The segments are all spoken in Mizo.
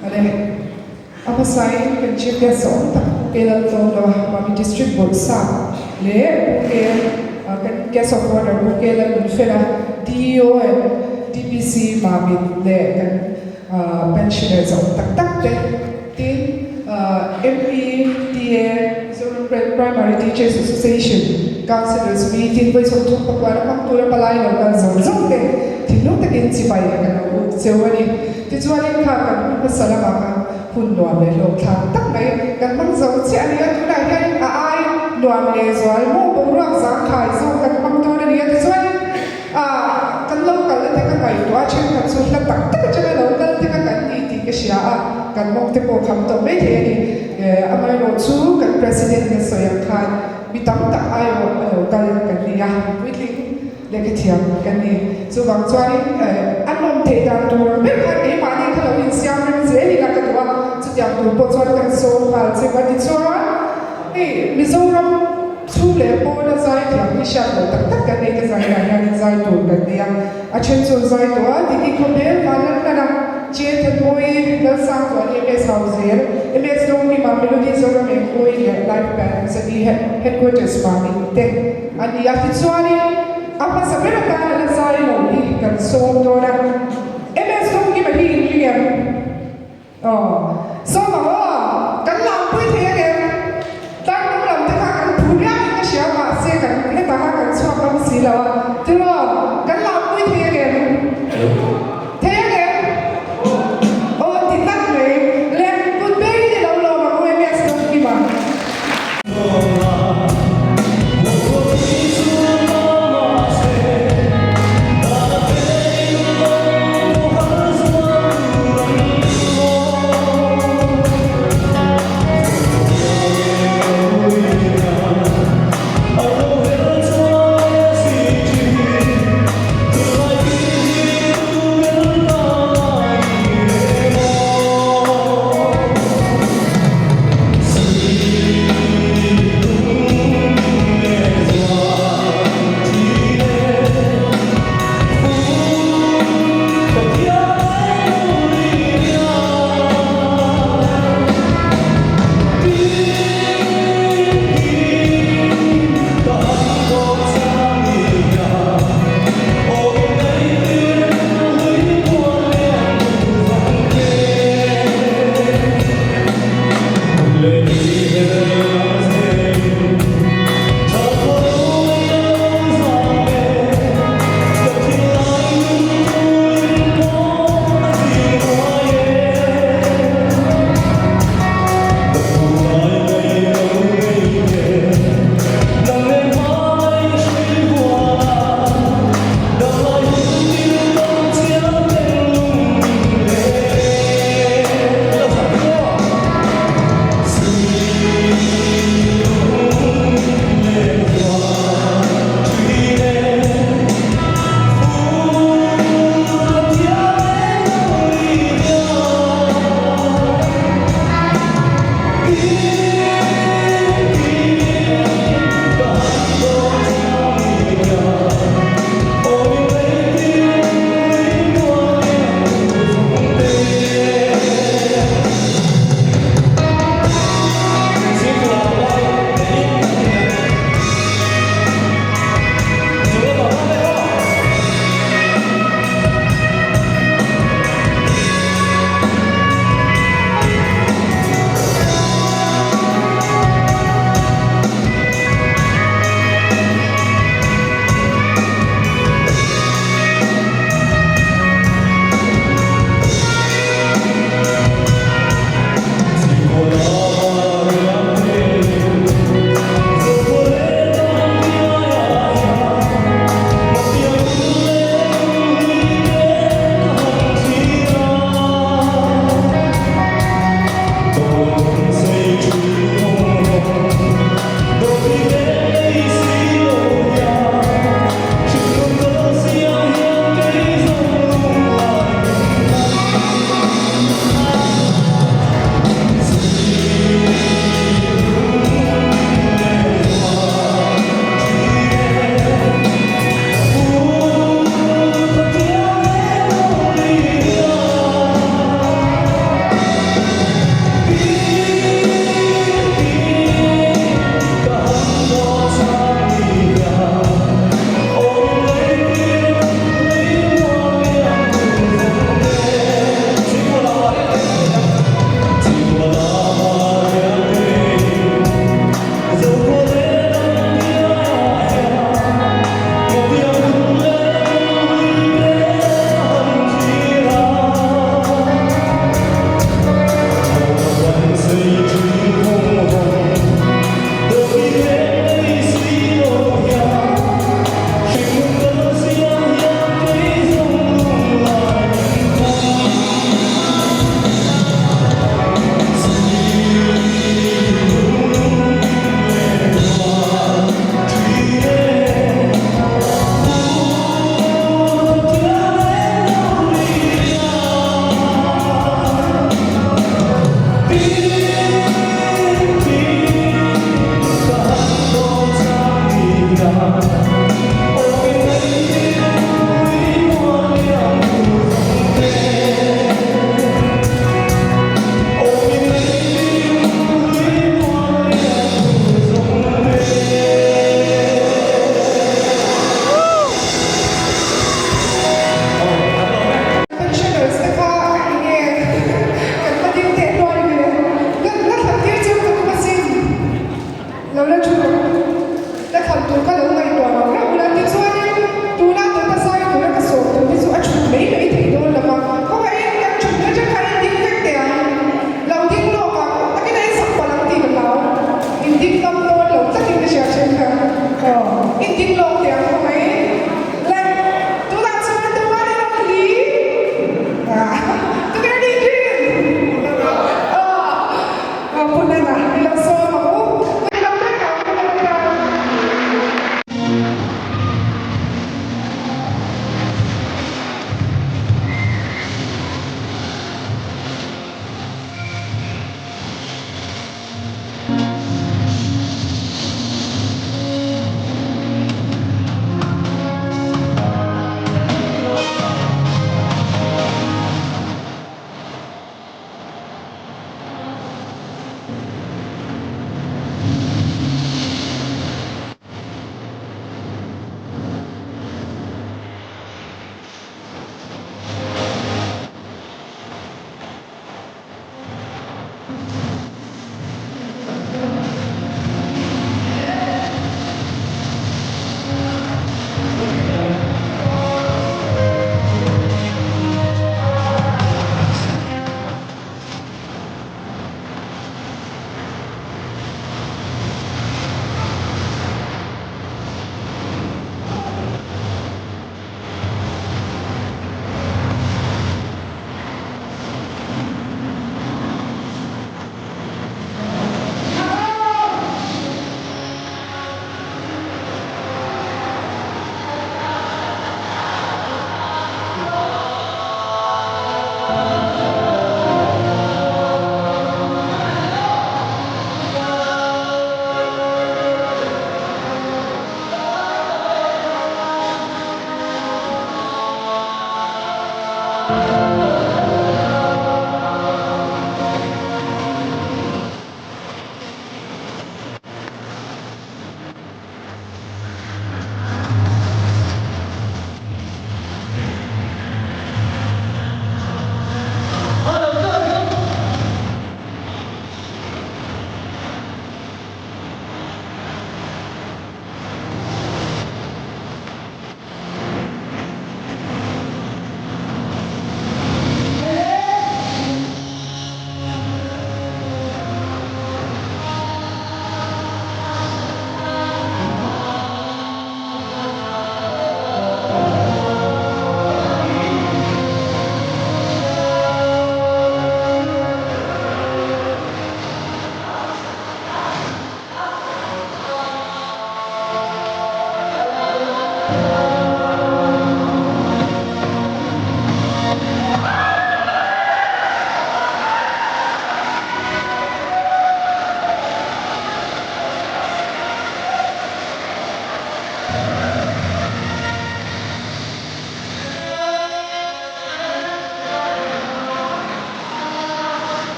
Ale, a hmasain kan Chief Guest awm tak Pu K Laltlawm lo a, Mami District Bawrhsap leh Pu K kan Guest of Honour Pu K Lalnunfela, DEO and DPC Mamit leh kan Pensioners awm tak tak te, tin MP, TA, Mizoram Primary Teachers Association, Councillors Meeting vawi 34 a hmang tura palai lo kal zawng zawng te thinlung takin chibai kan lo uk cheu a ni. Tichuanin kha kan hun hmasa lamah khan hun nuam leh hlawhthlak tak mai kan hmang zo chiah a ni a, tunah hianin a ai nuam leh zual maw boruak zangkhai zawk kan hmang dawn a ni a. Tichuanin ah kan lo kalna te ka ngaihtuah a, thenkhat chu hla tak tak atanga lo kal te kha kan ni tih ka hria a, kan mawng te pawh kham tawh mai thei a ni. Amaherawh chu kan President na sawi ang khan mi tam tak aiawh a lo kal kan ni a, puitling Lehkha thiam kan ni. Chuvang chuanin a nawm theih dan tur ang ber khan keimahni kha lo insiam rem zel ila ka duh a, chutiang tur pawh chuan kan sawm nghal che va. Tichuan hei Mizoram chhung leh pawna zai thiam hi hriat loh tak tak kan nei ta zaiah hianin zai tur kan nei a, a then chu an zai tawh a, Diki Khawbel, Vanlan Hlana, Chen Thanmawii, Lalsangtuani, MS Hauzel, MS Dawngkima, Melody Zoram Engmawii leh Live Band Zadi Headquarters Mamit te. A ni a, tichuanin a hmasa ber atan a la zai lo hi kan sawm dawn a. MS Dawngkima hi in ring em? Aw, sawm ang aw, kan lampui thei ang em? Tlangdung lam te kha kan phu riau in ka hria mahse kan hetah kha kan chhuak ngam si lo a, tiraw? Kan lampui thei ang em? Thei ang em? Aw, ti tlat mai. Le, kut bengin i lo lawm ang u MS Dawngkima.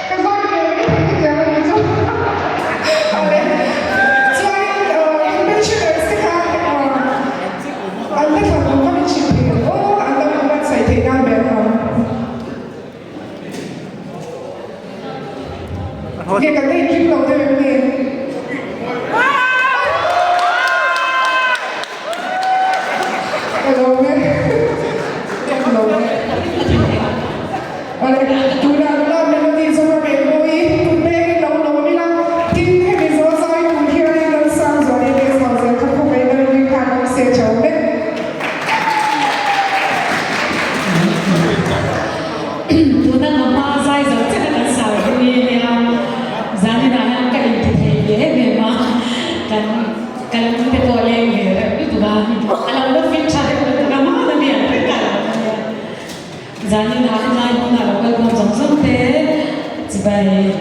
Ka zawi ve mai thei ka tiang a nih chu. Awle. Chuanin pensioners te kha an la thlan awm kha min hrilh thei ang aw, an lo inbuatsaih theih nan ber ang. Nge kan la inring lo deuh em ni? Ka lawm e. Ka lawm e. Awle, tunah nula Melody zawng a reh mawi, tun pengin lo lawm ila, tin hemi zawl zai tur hianin Lalsangzuali leh Zauzel kha khaw mai lo inring khan awm se tha awm e. Tuna ka hma zai zo chiah a kan sau hlui a nia, zaninah hian ka inti thei ve em em a, kan ka lung te pawh a leng ve reuh lutuk a, a lo la fit tha deuh lutuk a hma Chibai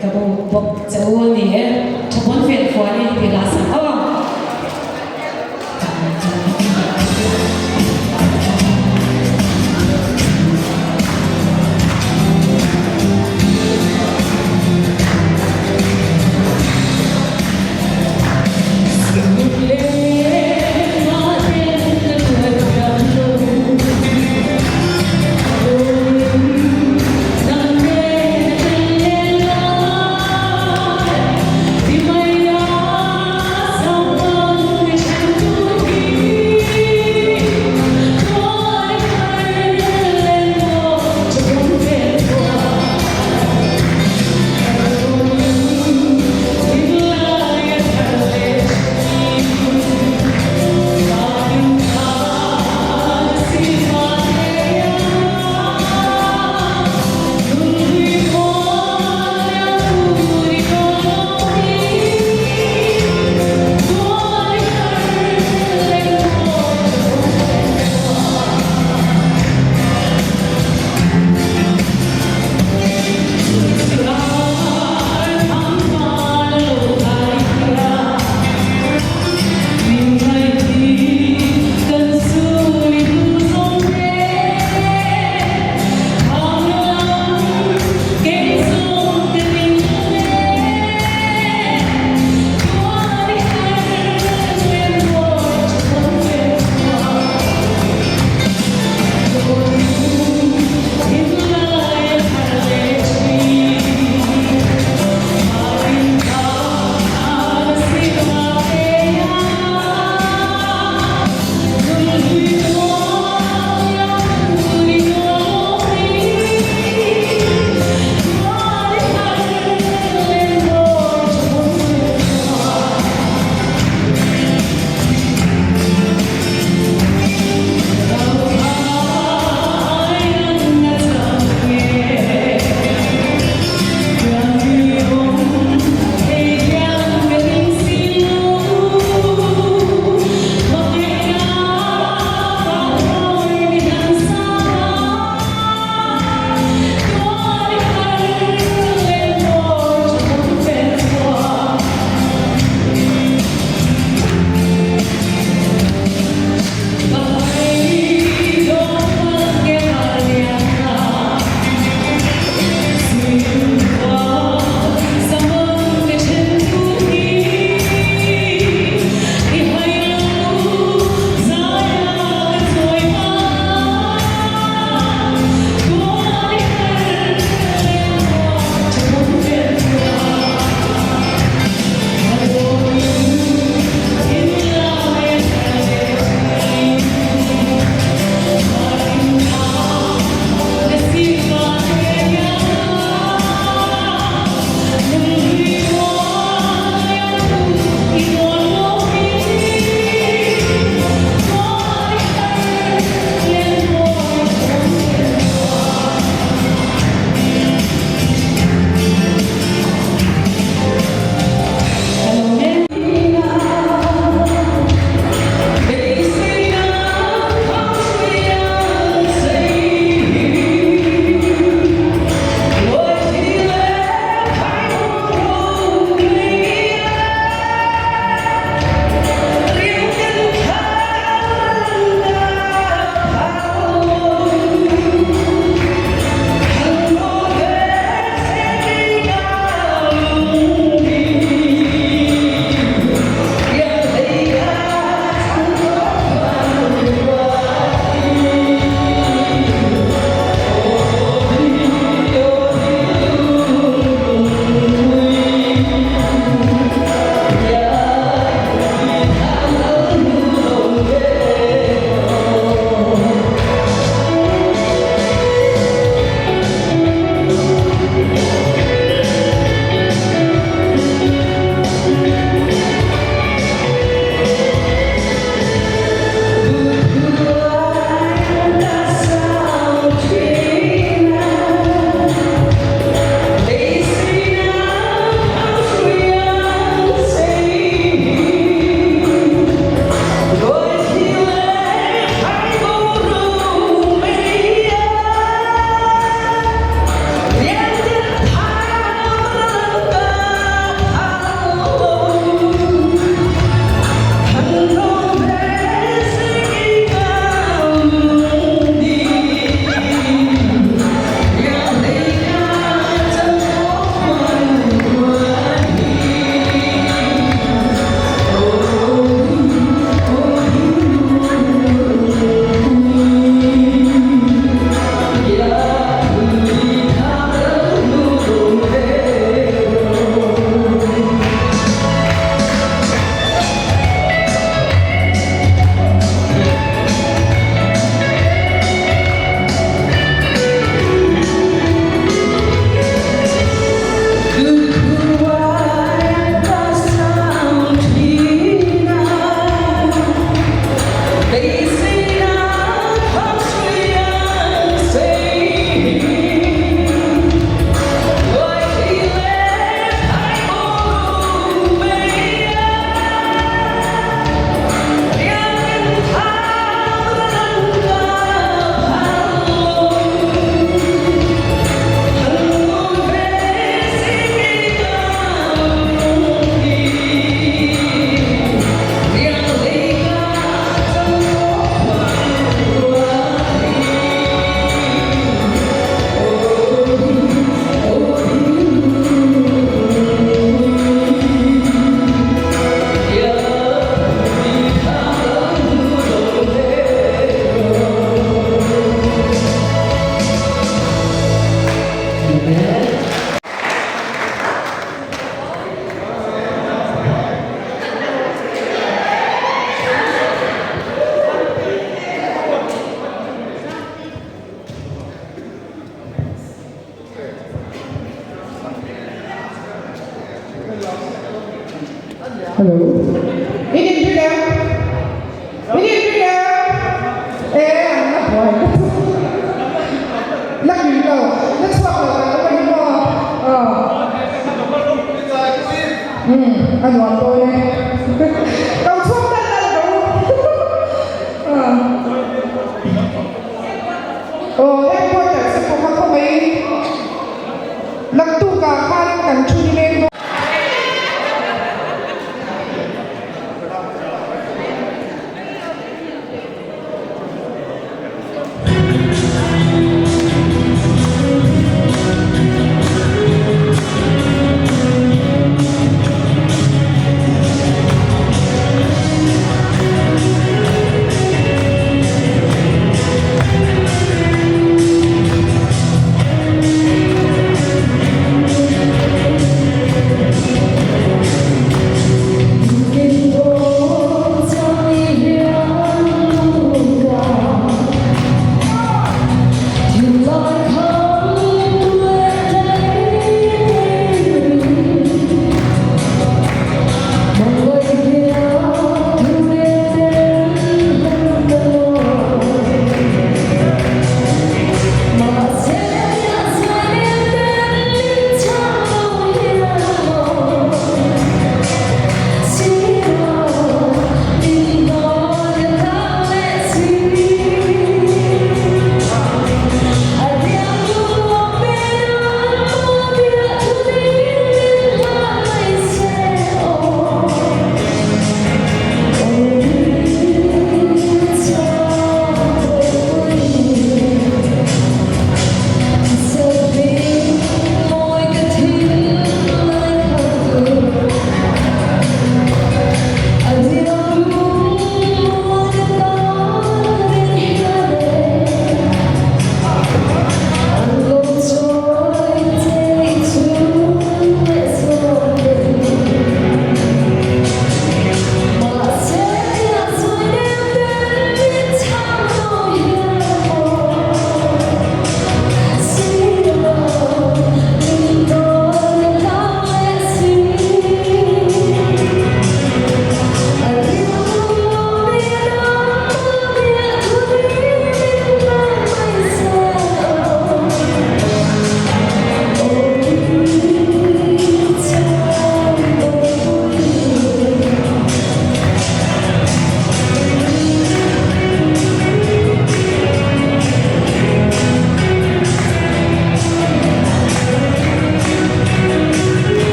ka buk bawk che u a ni e. Thapawn fen fuan i tih lah sak ho ang.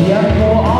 Lian pawh a.